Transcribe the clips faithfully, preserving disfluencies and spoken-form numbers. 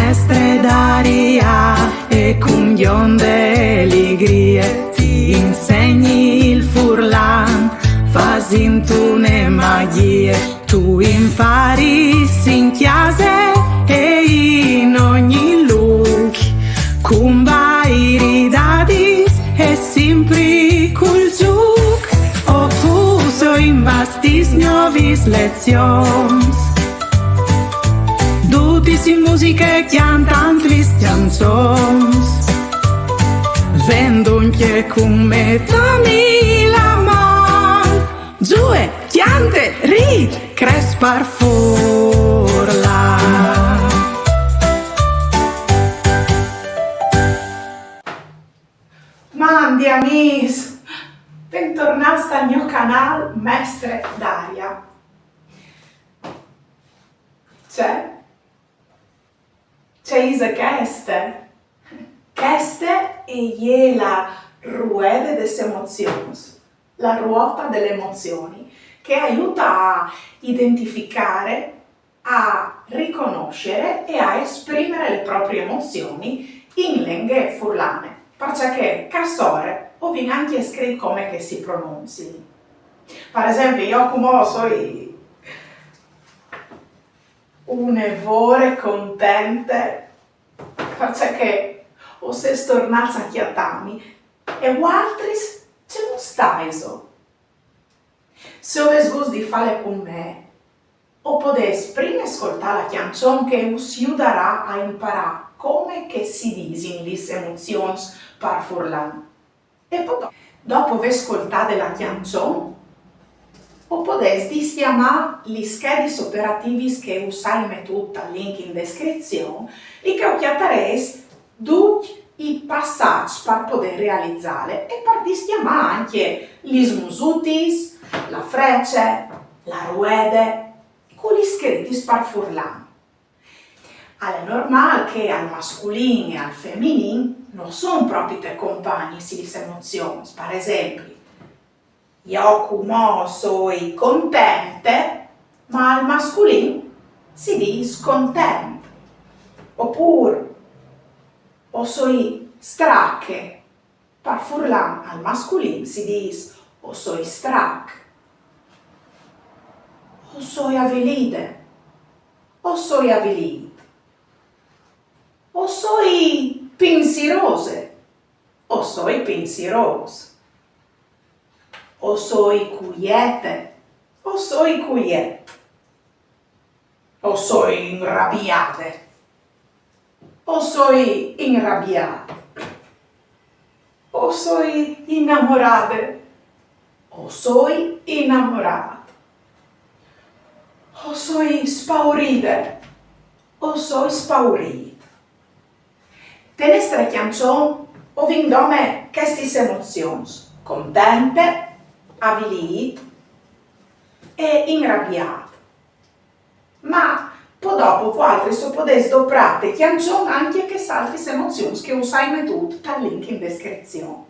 Mestre Daria e cun gjonde ligrie ti insegni il furlan, fasint une magjie. Tu imparis in cjase e in ogni lûc, cun bairi, dadis e simpri cul zûc. O puso in bastis gnovis lezions. Dutis in musiche cjantant lis cjançons. Ven duncje cun me, dami la man. Zue, cjante, rît, cres par furlan. Mandi amîs, bentornâts tal gno canâl Mestre Daria. Ce? Ce ise cheste? Cheste e je la ruede des emozions, la ruota delle emozioni, che e aiuta a identificare, a riconoscere e a esprimere le proprie emozioni in lenghe furlane, parcè che ca sore o vin ancje scrit come che si pronunzii. Par esempli, jo cumò o soi une vore contente, parcè che o sês tornâts a cjatâmi. E vualtris, cemût staiso? Se o vês gust di fâle cun me, o podês prime scoltâ la cjançon che us judarà a imparâ come che si disin lis emozions par furlan. E po do-, dopo vê scoltade la cjançon, o podês discjamâ lis schedis operativis che us ai metût tal link in descrizion, li che o cjatarês ducj i passaçs par podê realizâle e par discjamâ ancje lis musutis, la frece, la ruede, cu lis scritis par furlan. Al è normâl che al masculin e al feminin no son propite compagnis lis emozions. Par esempli, jo cumò o soi contente, ma al masculin si dîs content. Opûr, o soi strache. Par furlan al masculin si dîs: o soi strac, o soi avilide, o soi avilît, o soi pinsirose, o soi pinsirôs, o soi cuiete, o soi cuiet. O soi inrabiade. O soi inrabiât. O soi inamorade. O soi inamorât. O soi spauride. O soi spaurît. Te nestre cjançon o vin dome chestis emozions: contente, avilît e inrabiât. Ma po dopo vualtris o podês doprâ te cjançon ancje chês altris emozions che us ai metût tal link in descrizion.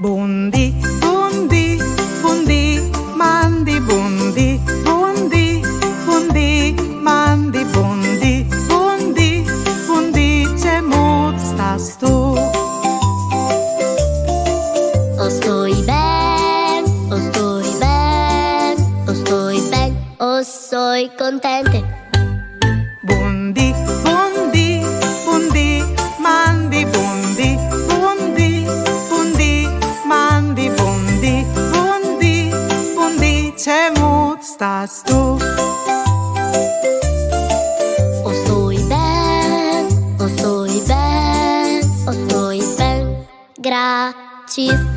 Bundì, bundì, bundì, mandi bundì, bundì, bundì, mandi bundì, bundì, bundì, cemût stâstu? O stoi ben, o stoi ben, o stoi ben, o soi contente. Bundì, bundì, bundì, mandi bundì, bundì, bundì, mandi bundì, bundì, bundì, cemût stâstu? O stoi ben, o stoi ben, o stoi ben. Graciis.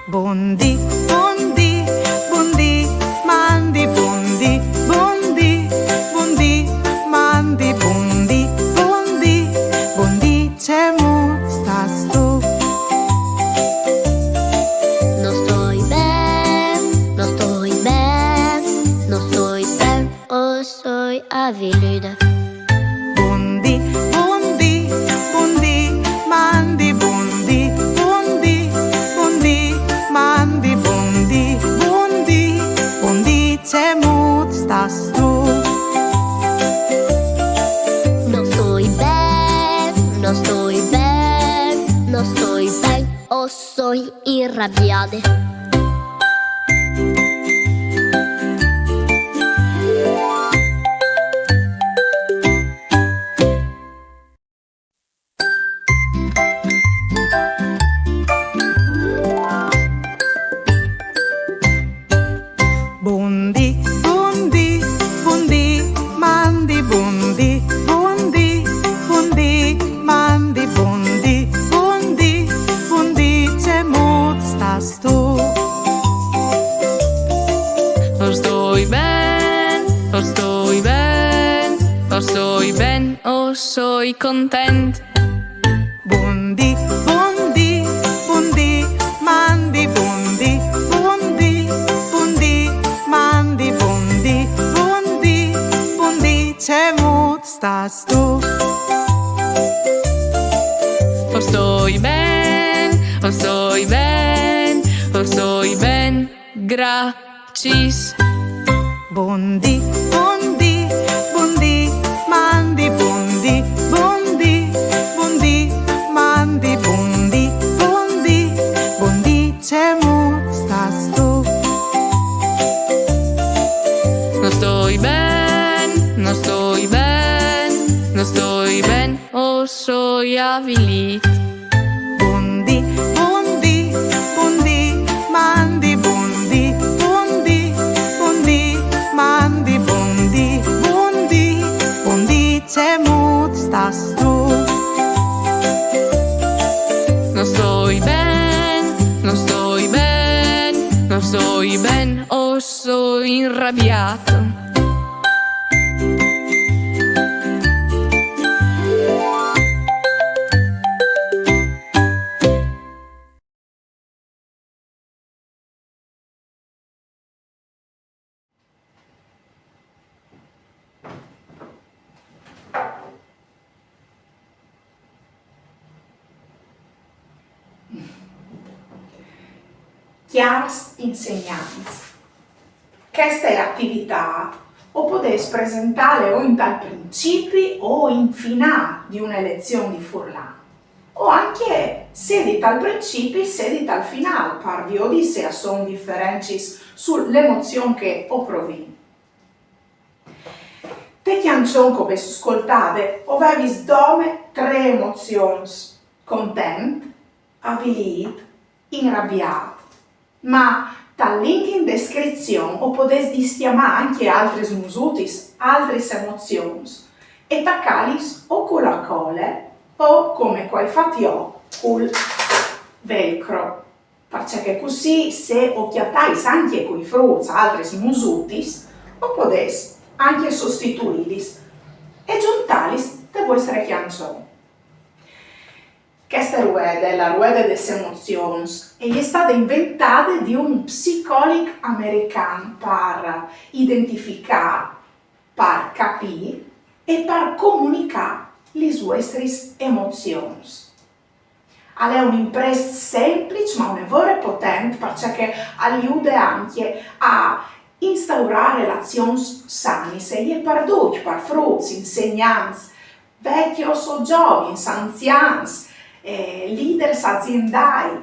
Bundì, bundì, bundì, mandi bundì, bundì, bundì, mandi bundì, bundì, bundì, cemût stâstu? No stoi ben, no stoi ben, no stoi ben, o soi avilide. Bundì, bundì, bundì, mandi bundì, bundì, bundì, Soi inrabiade. Bundì, bundì, bundì, mandi bundì, bundì, bundì, mandi bundì, bundì, bundì, cemût stâstu? O stoi ben, o stoi ben, o stoi ben, o soi content. Bundì, bundì, bundì, mandi bundì, bundì, bundì, mandi bundì, bundì, bundì, cemût stâstu? O stoi ben, o stoi ben, o stoi ben, graciis. Bundì, bundì, bundì, mandi bundì, bundì, bundì, mandi bundì, bundì, bundì, cemût stâstu? No stoi ben, no stoi ben, no stoi ben, o soi avilît. Bundì, bundì, bundì, mandi bundì, bundì, bundì, mandi bundì, bundì, bundì, cemût stâstu? No stoi ben, no stoi ben, no stoi ben, o soi inrabiât. Cjârs insegnants. Cheste ativitât o podês presentâle o intal principi o in finâl di une lezion di furlan, o ancje sedi tal principi, sedi tal finâl, par viodi se a son diferencis su la emozion che o provìn. Te cjançon che o vês scoltade o vevis dome trê emozions: content, avilît, inrabiât. Ma tal link in descrizion o podês discjamâ ancje altris musutis, altris emozions, e tacâlis o cu la cole o, come che o ai fat jo, cul velcro. Parcè che cussì, se o cjatais ancje cui fruts altris musutis, o podês ancje sostituîlis e zontâlis te vuestre cjançon. Cheste ruede, la ruede des emozions, e je stade inventade di un psicolic american par identificâ, par capî e par comunicâ lis vuestris emozions. Al è un imprest sempliç, ma une vore potent, parcè che al jude ancje a instaurâ relazions sanis, e je par ducj, par fruts, insegnants, vecjos o zovins, anzians, eh, leaders aziendâi.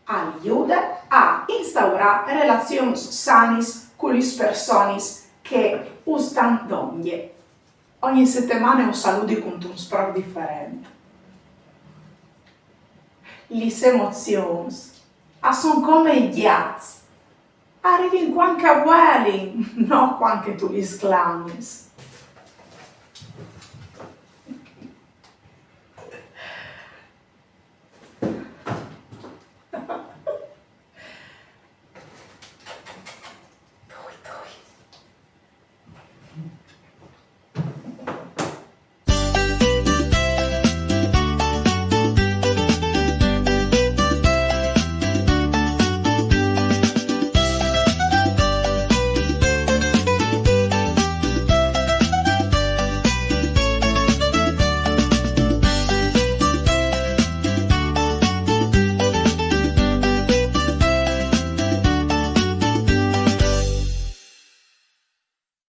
Al jude a instaurâ relazions sanis cu lis personis che us stan dongje. Ogni setemane us saludi cuntun spròc diferent. Lis emozions a son come i gjats, a rivin cuant che a vuelin, no cuant che tu lis clamis.